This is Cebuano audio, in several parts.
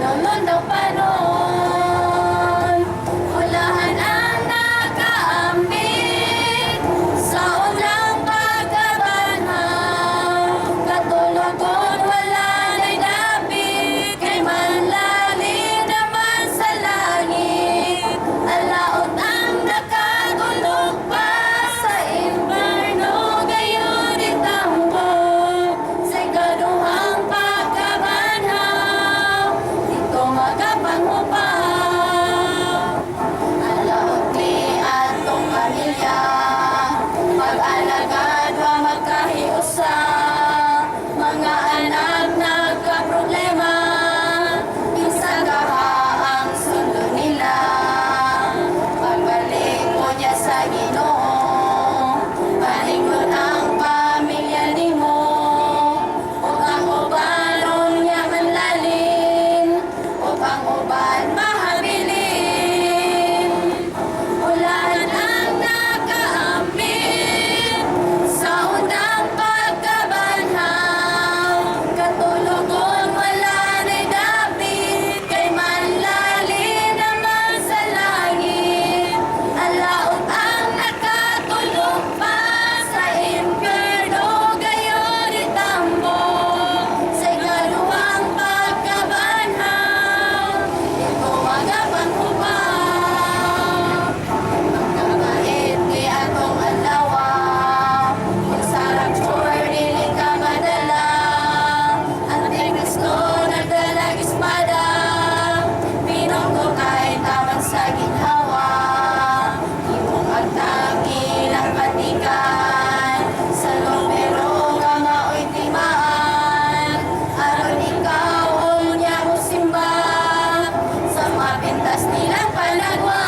Panulundaw pa noon. Ulahan ang nakaambit sa unang pagkabanhaw. Katulogon wala na'y dapit, kay manlali naman sa langit. Alaot ang nakatulog pa sa impyerno, gayon itambok sa ikaduhang pagkabanhaw. Dito magapanghupaw. Alaot ni atong pamilya, mag-alagad wa magkahiusa. Mga anak nagka-problema, kinsa kaha ang sundon nila? Pagbalik mo niya sa Ginoo, palingon ang pamilya nimo. Ug ang uban niya manlalin, ug ang uban mahabilin. Ulan ang nakaambit sa unang pagkabanhaw. Katulogon wala na'y dapit, kay manlali naman sa langit. Alaot ang nakatulog pa sa impyerno, gayon itambok sa ikaduhang pagkabanhaw. Ito magapanghupaw. Magkabait kay atong adlaw. Kung sa rapture dili ka madala, Antikristo nagdalag espada, Pinong kay taman sa ginhawa. Imong agtang ilang patikan, sa numero nga mao'y timaan, aron ikaw unya mo simba sa mapintas nilang panagway.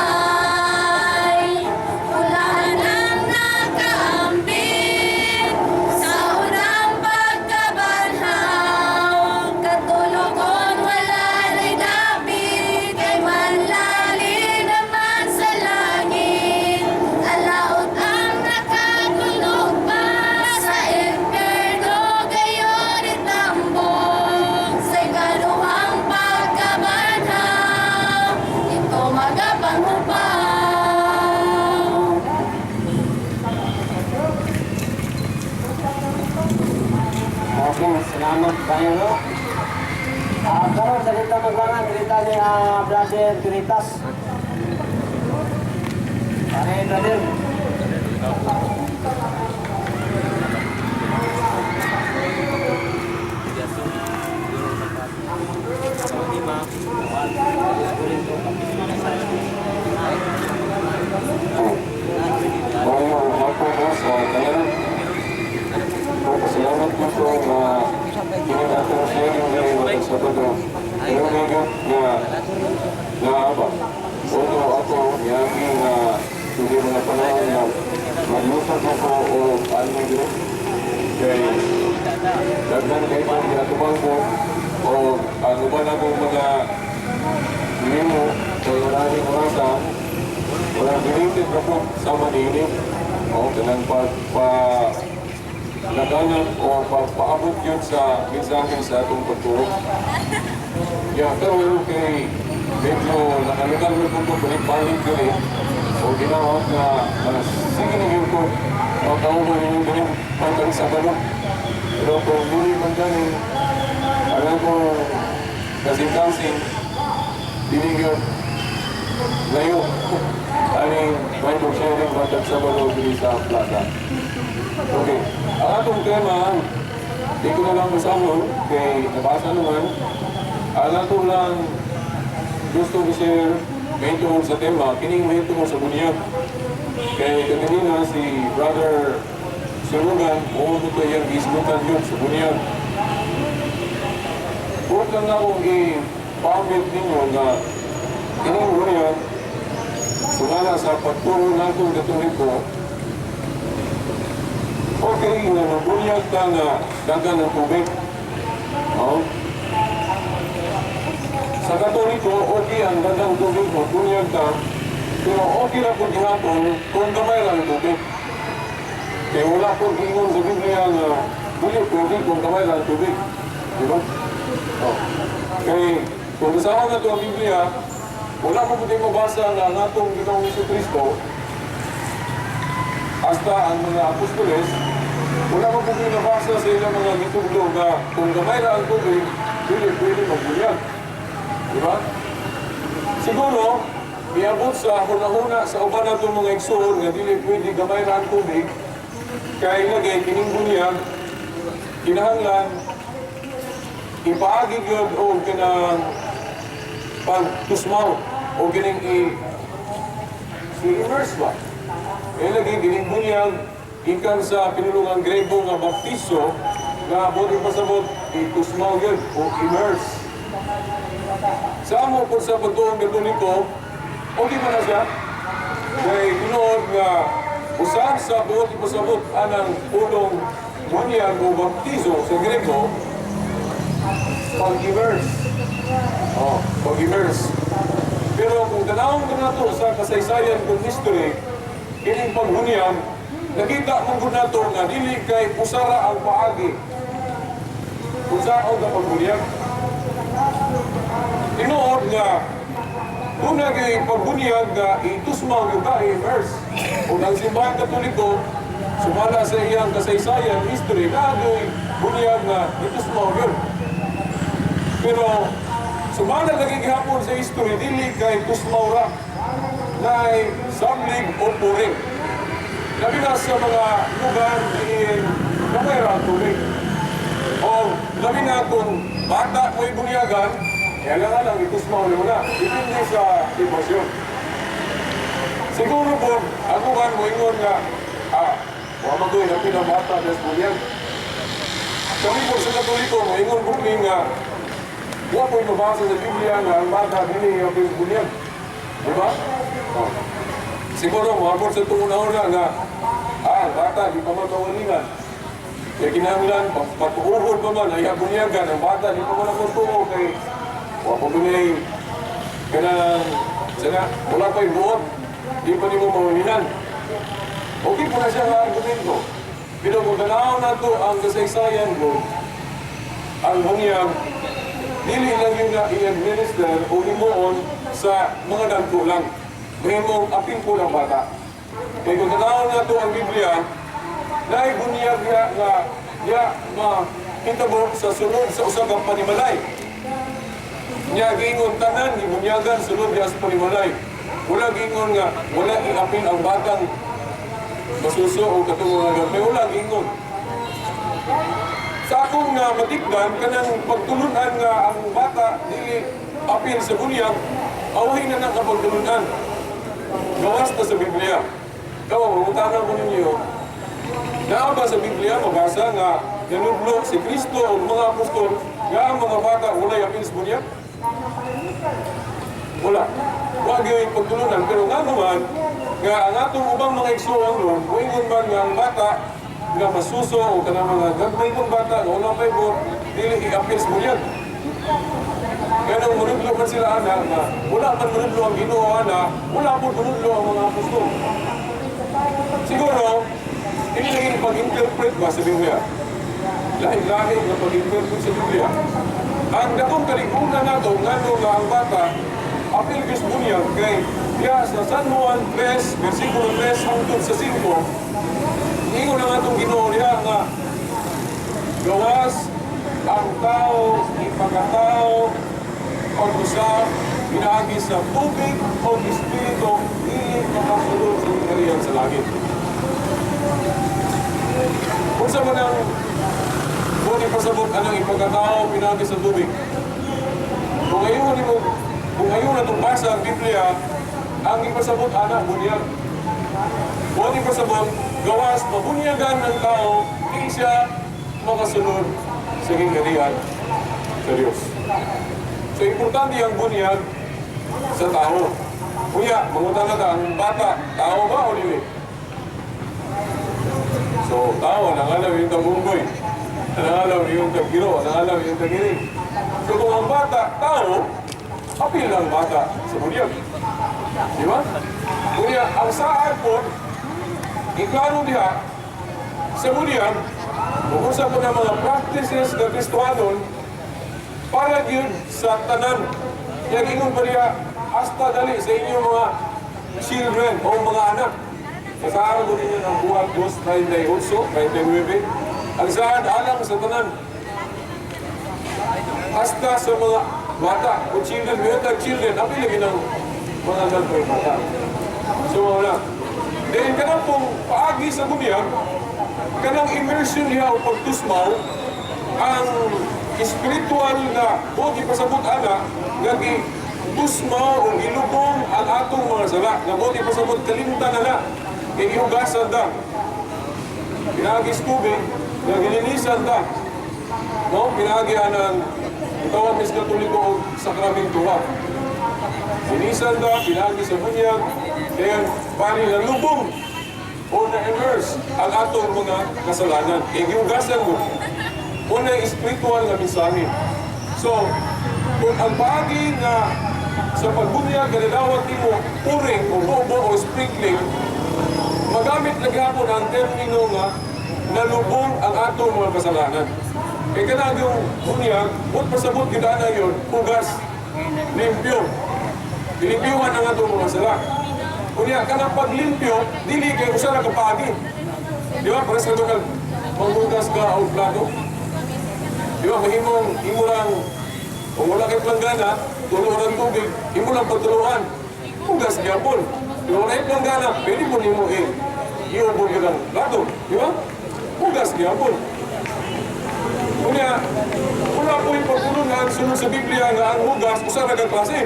Ulahan ang nakaambit sa unang pagkabanhaw. Katulogon wala na'y dapit, kay manlali naman sa langit. Alaot ang nakatulog pa sa impyerno, gayon itambok sa ikaduhang pagkabanhaw. Ito magapanghupaw. Okay, salamat kayo, no? Karon sa dito magwangan, dito ni Brother Turitas. Pare, brother. Maayong hapon po sa tanan. Salamat po sa kini atong sharing ngayon sa Sabado. Pero nga naaba. Uno ako yagi nga hindi mga panahon na maglusad na ko o ano yun. Kay daghan kay man ginatubang ko o ang uban akong mga nimo o maraming orasa walang related na po sa maniinit o kanang pagpa naganan o pagpaabot yun sa mensahe sa atong pagturo. Yeah, pero kay medyo nakalugar mo kung balik-balik yun eh. O ginawa nga, sige ninyo ko, o kauban ninyo ganyan, pagkang Sabado. Pero kung dili man gani, alam ko, kasing-kasing, dili yun, layo, aning Bible sharing matag Sabado diri sa plaza. Okay, ang atong tema, di ko na lang basahon, kay nabasa naman, ang ato lang gusto i-share may tungkol sa tema, kining may tungkol sa bunyag. Kay kaganina si Brother Surugan, oo ko iyang gisgutan yun sa bunyag. Huwag lang akong i-pamit ninyo na kining bunyag, sumala sa pagturo natong Katoliko, okay nga mabunyag ka nga dagan ng tubig. Oh. Sa Katoliko, okay ang dagang tubig, mabunyag ka, pero okay ra pud gihapon kung gamay lang ang tubig. Kaya wala pong ingon sa Biblia nga dili pwede kung gamay lang ang tubig. Di ba? Oh. Kay Kung basahon nato ang Biblia, wala mo pwede mabasa nga ang atong Ginoong Kristo, hasta ang mga apostoles, wala mo pwede mabasa sa ilang mga gitudlo nga kung gamay ra ang tubig, dili pwede magbunyag. Di ba? Siguro, miabot sa hunahuna sa uban natong mga igsoon nga dili pwede gamay ra ang tubig, kay lagay kining bunyag, kinahanglan ipaagi gyud og kanang pagtusmaw o kining i-immerse ba? Eh lagi kining bunyag gikan sa pinulungang Grego nga baptizo nga buot ipasabot itusmaw gyud o immerse. Sa amo po sa pagtuong Katoliko, okay ba na siya? Kay tinuod nga usahan sa buot ipasabot anang pulong bunyag o baptizo sa Grego, pag-immerse. Oh, pag-immerse. Pero kung tanawon ko nato sa kasaysayan kung history, kining pagbunyag, nakita man gud nato nga dili kay usara ang paagi kung saan ang pagbunyag. Tinuod nga una kay pagbunyag nga itusmaw yung ka, immerse. Kung ang Simbahan Katoliko, sumala sa iyang kasaysayan, history, na bunyag nga itusmaw yun. Pero sumala lagi gihapon sa history, dili kay tusmaw ra naay sablig o puring. Labi na sa mga lugar diin gamay ra ang tubig. O labi na kung bata mo'y bunyagan, kailangan lang itusmaw nimo na. Depende sa sitwasyon. Siguro po, ako kan moingon nga, wa man ko'y apil ang bata sa bunyag. Kami po sa Katoliko, moingon po mi nga, wa po'y mabasa sa Biblia nga ang bata dili apil sa bunyag. Di ba? Oh. Siguro, moabot sa itong una nga, ang bata, di pa man mawalingan. Kaya kinahanglan, patuuhod pa man, ay bunyagan, ang bata, di pa man ako tuo, kay, wa pa man kanang, sana, wala pa'y buot, di pa nimo mawalingan. Okay po na siya nga argumento. Pero kung tanaw nato ang kasaysayan ko, ang bunyag, dili lang yun na i-administer o himuon sa mga dagko lang. Mahimong apil po ng bata. Kaya kung tanaw nato ang Biblia, naay bunyag nga nga ya mahitabo sa sulod sa usa ka panimalay. Nya giingon tanan gibunyagan sulod diha sa panimalay. Wala giingon nga wala iapil ang batang masuso o katong mga gamay, wala giingon. Sa akong nga matikdan, kanang pagtulunan nga ang bata dili apil sa bunyag, away na nang kapagtulunan. Gawas na sa Biblia. Kawa, mangutana ko ninyo, naa ba sa Biblia mabasa nga nanudlo si Kristo o mga apostol nga ang mga bata walay apil sa bunyag? Wala. Wa gyud pagtulunan, pero nga naman nga ang atong ubang mga igsuon ron, moingon man nga ang bata nga masuso o kanang mga gagmay pang bata nga wala pa'y buot, dili i-apil sa bunyag. Kaya nung munudlo man sila ana nga wala man munudlo ang Ginoo ana, wala po munudlo ang mga apostol. Siguro, hindi naging pag-interpret ba sa Biblia? Lahi-lahi nga pag-interpret sa Biblia. Ang dakong kaliguna nato ngano nga ang bata apil gyud bunyag kay diya sa San Juan 3, versikulo 3 hangtod sa 5, ingon ang atong Ginoo diha nga gawas ang tao ipakatao pag-usab pinaagi sa tubig o espiritu, dili makasulod sa gingharian sa langit. Unsa man ang buot ipasabot anang ipagkatao pinaagi sa tubig? Kung ayaw nimo, kung ayaw na basa ang Biblia, ang ipasabot ana bunyag. Buot ipasabot, gawas mabunyagan ng tao, di siya makasunod sa gingharian sa Diyos. So, importante ang bunyag sa tao. Kuya, mangutana ta, ang bata, tao ba o dili? So, tao, nangalam yung tagunggoy. Nangalam yung tagiro, nangalam yung tagiring. So, kung ang bata, tao, apil lang bata sa bunyag. Di ba? Kuya, ang saad po, iklaro diha, sa bunyag, kung unsa po na mga practices na Kristohanon, para yun sa tanan. Kaya ingon pa niya, hasta dali sa inyong mga children o mga anak. Kasama ko ninyo ang Buhat 2, 38, 39. Ang saan alang sa tanan. Hasta sa mga bata o children, mayroon tag children, apil lagi ng mga gantong bata. So, wala. Then, kanang pong paagi sa bunyag, kanang immersion niya o pagtusmaw, ang spiritual na o gipasabot ana nga gi tusmaw o gilubong ang atong mga sala nga mo pasabot kalimtan na na kay gihugasan ta pinaagi sa tubig nga gilinisan ta, no, pinaagi anang itawag mis Katoliko og sakramento ba. Linisan ta pinaagi sa bunyag, then bali na lubong o na-immerse ang atong mga kasalanan kay gihugasan mo o na spiritual nga mensahe. So, kung ang paagi nga sa pagbunyag ganilawat nimo pouring o bobo o sprinkling, magamit na gihapon ang termino nga nalubong ang atong mga kasalanan. Kaya kanang yung bunyag, huwag pasabot gyud ana yun, hugas, limpyo. Dilimpyuhan ang atong mga sala. Kunya, kanang paglimpyo, dili kay usa ra ka paagi. Di ba? Para sa kag manghugas ka og plato. Di ba? Mahimong imo lang, kung wala kay planggana, tulo ng tubig, imo lang pagtuluan. Hugas gyapon. Di ba? Wala kay planggana, pwede mo nimo eh. Iubod ka lang plato. Di ba? Hugas gyapon. Kunya, wala po yung pagtulunan sunod sa Biblia nga ang hugas, usa ra ka klase.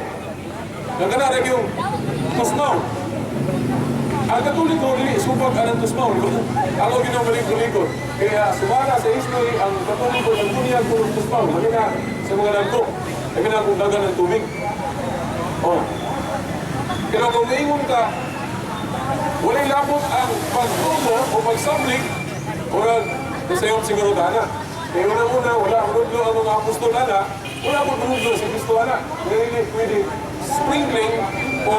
Nga kana ra yung tusmaw. Ang Katoliko, dili subag anang tusmaw, di ba? Ako ginamalikot-likot. Kaya sumala sa history, ang Katoliko ng bunyag puro tusmaw. Lagi na sa mga nagko. Lagi na kung dagan ng tubig. Oh. Pero kung naingon ka, walay labot ang pagtubo o pagsablik, o nasayop siguro dana. Kaya una-una, wala ang rudlo ang mga apostol ana, wala akong rudlo si Kristo ana. Hindi pwede sprinkling o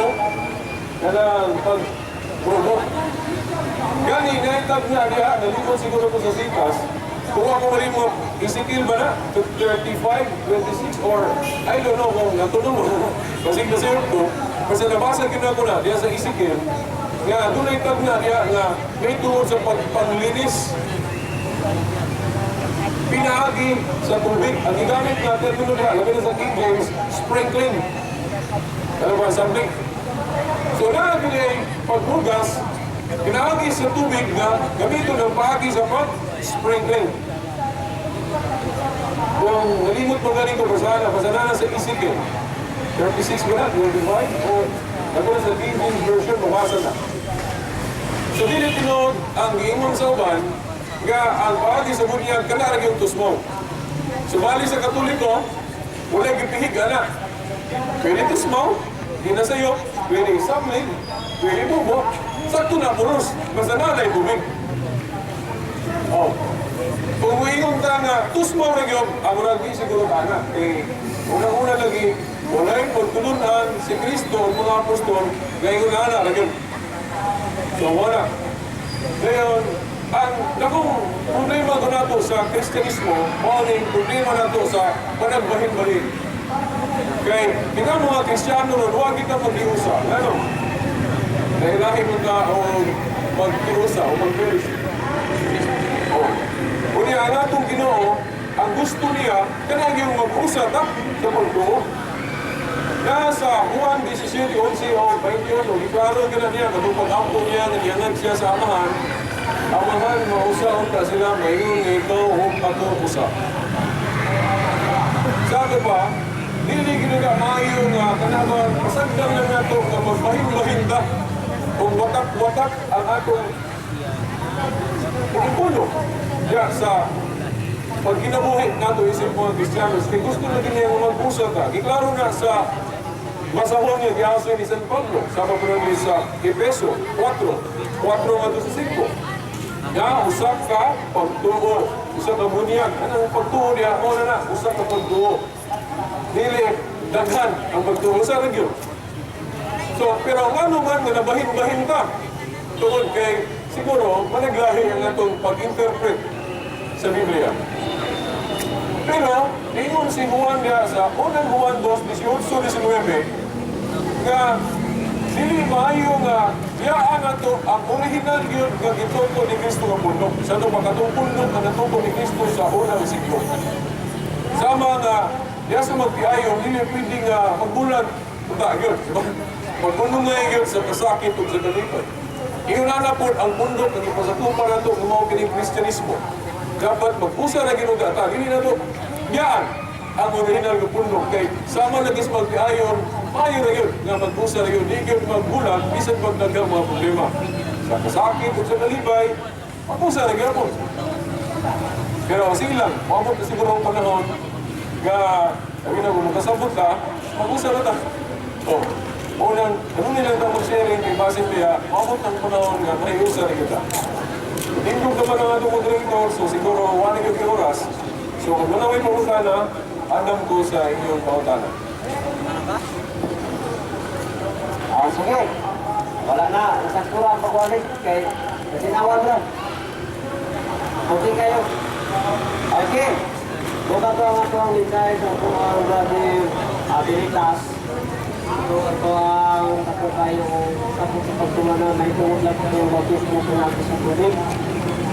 kanang pag-promo. Gani, naitag na diha, nalikot siguro ko sa sitas, kung ako mali mo, Ezekiel ba na? 35, 26, or I don't know kung natulong mo. Kasi nasayop ko, kasi nabasa gina ko na diha sa Ezekiel, nga doon ay tag na diha nga may tungod sa pagpanglinis pinaagi sa tubig. Ang gigamit na termino diha, labi na sa King James, sprinkling. Ano ba, something? So naa ay paghugas, pinaagi sa tubig na gamiton ng paagi sa pag-sprinkling. Kung nalimot mo galing ko, basahan na, basahan na sa Ezekiel. 36 ba na? 25? O, ako na sa King James Version, mabasa na. So, dili tinuod ang giingon sa uban, nga ang paagi sa bunyag, kana ra yung tusmo. Subali sa Katoliko, wala gipihig ana. Pwede tusmo, di na sa'yo, pwede samling, pwede bubo, sakto na puros, basta na na'y tubig. Oh. Kung muingon ka nga, tusmo ra gyud, ang murag di siguro ka na. Eh, unang-una lagi, walay pagtulunan si Kristo ang mga apostol, ngayon na na, gyud. So, wala. Ngayon, ang dakong problema ko nato sa Kristyanismo, mao ni problema nato sa panagbahin-bahin. Kay, kita mga Kristiyano ron, huwag kita mag-iusa. Ano? Dahil lahi mo ka o mag-iusa o mag-fellowship. Oh. Unya, ang atong Ginoo, ang gusto niya, kanang yung mag-usa ta sa pagtuo. Nasa Juan 17, 11 o 21, giklaro ka na niya, katong pag-ampo niya, nagyanag siya sa Amahan, Amahan, mausa unta sila, maingon nga ikaw ug ako usa. Sabi pa, dili ginaga maayo nga kanang pasagdan lang nato nga magbahin-bahin ta ug watak-watak ang atong puno ya sa pag kinabuhi nato isip mga Kristiyanos, kay gusto na din niya nga mag-usa ta. Giklaro na sa basahon niya giaso ni San Pablo sa papunang sa Efeso 4, 4 ngadto sa 5. Nga usa ka pagtuo, usa ka bunyag. Ano ang pagtuo niya? Mao na na, usa ka pagtuo. Dili daghan ang pagtuo sa ra gyud. So, pero ang ano man nga nabahin-bahin ta tungod kay siguro managlahi ang atong pag-interpret sa Biblia. Pero, ingon si Juan diha sa unang Juan 2, 18, 19, nga dili maayo nga biyaan nato ang original gyud nga gituto ni Kristo nga pundok. Sa ato pa katong pundok nga natuto ni Kristo sa unang siglo. Sama nga diha sa magtiayon, dili pwede nga magbulag unta gyud. Magkunungay gyud sa kasakit ug sa kalipay. Ingon na pod ang pundok nga gipasakupan nato nga mao kining Kristyanismo. Dapat mag-usa na gyud ta, dili nato biyaan ang original nga pundok kay sama lagi sa magtiayon, maayo ra gyud nga mag-usa ra gyud, di gyud magbulag bisan pag daghang mga problema. Sa kasakit ug sa kalipay, mag-usa ra gyud. Pero sige lang, maabot na siguro ang panahon nga sabi na kung magkasabot ka, mag-usa na ta. Oh, unang, ano nilang ta mag-sharing kay basin niya, maabot ang panahon nga mahiusa na kita. Tingkong ka man ang atong moderator, so siguro wala yung oras. So kung wala may pangutana, andam ko sa inyong pangutana. Ah, sige. Wala na. Isang ang pagwalik. Kay, kasi nawag na. Okay kayo. Okay. Buka to ang atong mensahe sa atong brother Abilitas. Ito ito ang ako kayo tapos sa pagtumana may tungod lang kayo bautismo pinagi sa tubig.